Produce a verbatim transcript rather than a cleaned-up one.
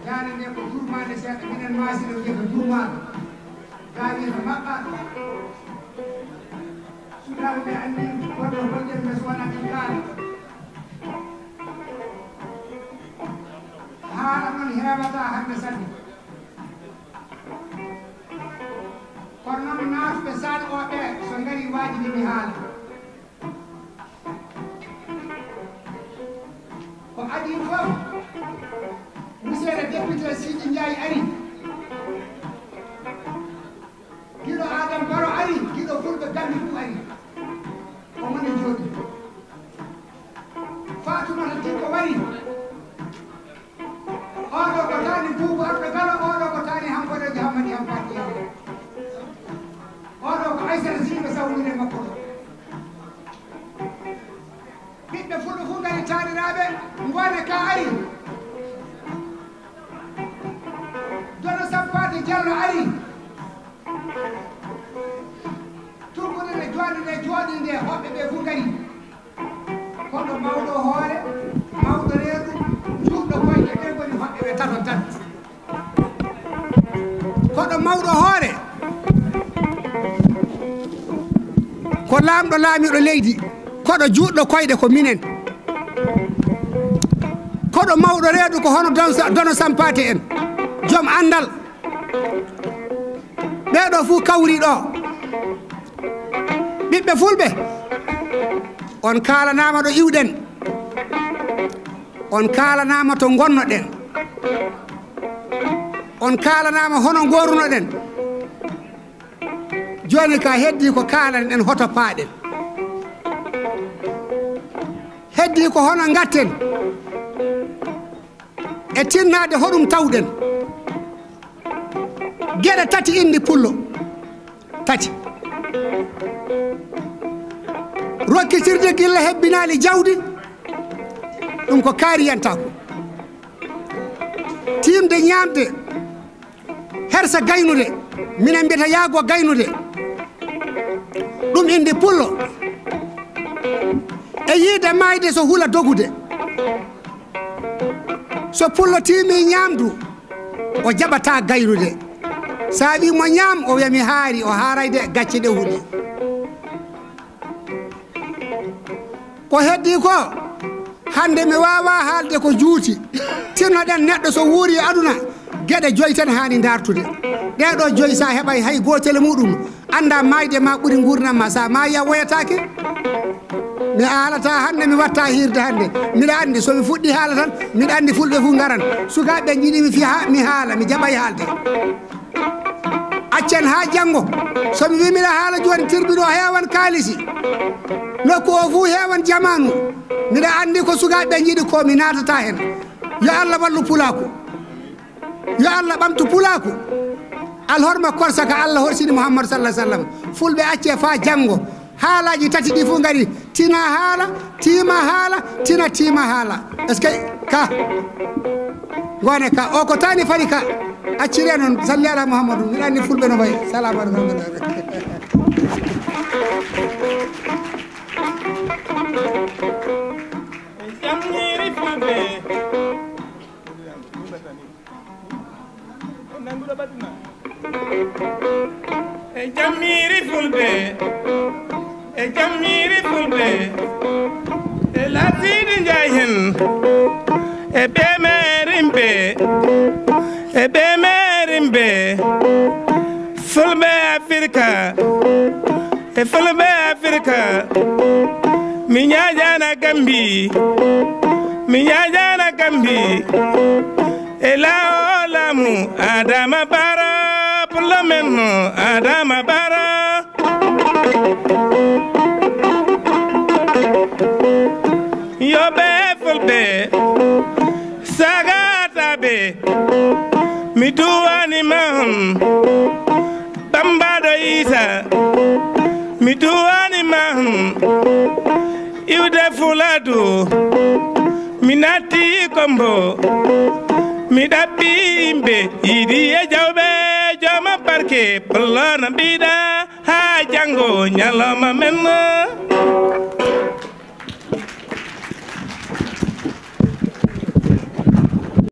Yaade nde ko jurmaade seeɗa, minen maasi ɗo wiya ko jurmaade. Gaa wiya ko maɓɓaaɗo. Sukaaɓe ɓe anndi goɗɗo holɗen ɓe so wonaa ɓe kaala. Haala noon heewataa hannde sanne. Kono noon naatɓe saal o ɓe so ngarii waajibi mi haala. Ko adii fof, monsieur le député Sidy Ndiaye ari. Giɗo Adama Barrow ari, giɗo Fulɓe Gambi fof ari. Omo ne jooɗi. Faatumata Dikko wari. Oɗo ko taani Buubu Arɗo Galo, oɗo ko taani Hankoreejo Hammadi Hampaati Yaawo. Oɗo ko Aysata Sidibe Sawlude makko ɗo. Ɓiɓɓe Fulɓe fof ngari, taaniraaɓe, Ngoone Ka ari. Dono Sampaate Jallo ari. Tuggude nde jooɗi nde jooɗi nde, hoɓɓe ɓe fof ngari. Koɗo mawɗo hoore, mawɗo reedu, juutɗo koyɗe, ɓe ngoni hoɓɓe ɓe tato tan. Koɗo mawɗo hoore, ko laamɗo laamiiɗo leydi, koɗo juutɗo koyɗe ko minen. Koɗo mawɗo reedu ko hono Don Sa-, Dono Sampaate en, joom anndal. Ɓee ɗo fof kawri ɗo. Ɓiɓɓe Fulɓe, on kaalanaama ɗo iwɗen. On kaalanaama to ngonnoɗen. On kaalanaama hono ngoorunoɗen. Jooni ka heddii ko kaalanen, hoto paaɗen. Heddii ko hono ngatten e tinnaade hoɗum tawɗen. Geɗe tati indi pullo. Tati. Rokkitirde gilla hebbinaali jawdi, ɗum ko kaariyantaako. Tiimde ñaamde, hersa gaynude, minen mbiyata yaago gaynude. Ɗum indi pullo. E yiide maayde so hula dogude. So pullo tiimi ñaamdu, o jaɓataa gaynude. So a wii mo ñaam, o wiya mi haari, o haaray de, gacce ɗe huli. Ko heddii ko, hannde mi waawaa haalde ko juuti. Tinnoɗen neɗɗo so wuuri e aduna, geɗe joy tan haani ndaartude. Ɗee ɗoo joy, so a heɓay hay gootel e muɗum, annda maayde ma ɓuri nguurndam ma, so a maayi a woyataake. Mi haalataa hannde, mi watta hiirde hannde. Miɗa anndi so mi fuɗɗii haala tan, miɗa anndi Fulɓe fof ngaran. Sukaaɓe njiɗi mi fi-, ha-, mi haala, mi jaɓay haalde. Accen haa janngo. So mi wii miɗa haala jooni, tirbi ɗo heewan kaalisi. Nokku o fof heewan jamaanu. Miɗa anndi ko sukaaɓe njiɗi ko, mi naatata heen. Yo Allah wallu pulaaku. Yo Allah ɓamtu pulaaku. Alhorma korsa ka Allah horsini Muhammadu sallallahu alaihi wasallam. Fulɓe accee faa janngo. Haalaaji tati ɗi fof ngari. Tina haala, tiima haala, tina tiima haala. Est-ce que ka? Ngoone ka. O ko taani fari ka. Accire noon. Salli ala Muhammadu. Miɗa anndi Fulɓe no mbayi. Salamu alaikum. En jamniiri Fulɓe. En nannguɗo ɓaduna. En jammiiri Fulɓe. En jammiiri Fulɓe. E Laasiidi Njaay heen. E ɓe meerimɓe. E ɓe meerimɓe. Fulɓe Afirka. E Fulɓe Afirka. Mi ñaaƴaana Gambi. Mi ñaaƴaana Gambi. E laawo laamu Adama Barrow, pullo men no Adama Barrow. Yo ɓe Fulɓe, saagataa ɓe, mi duwani ma on. Bambaɗo Iisa, mi duwani ma on. Iwde Fuladu, mi natti Kombo, mi ɗaɓɓi yimɓe, Idi e Jawɓe, jooma barke, pullo no mbiɗa, haa janngo ñalawma men.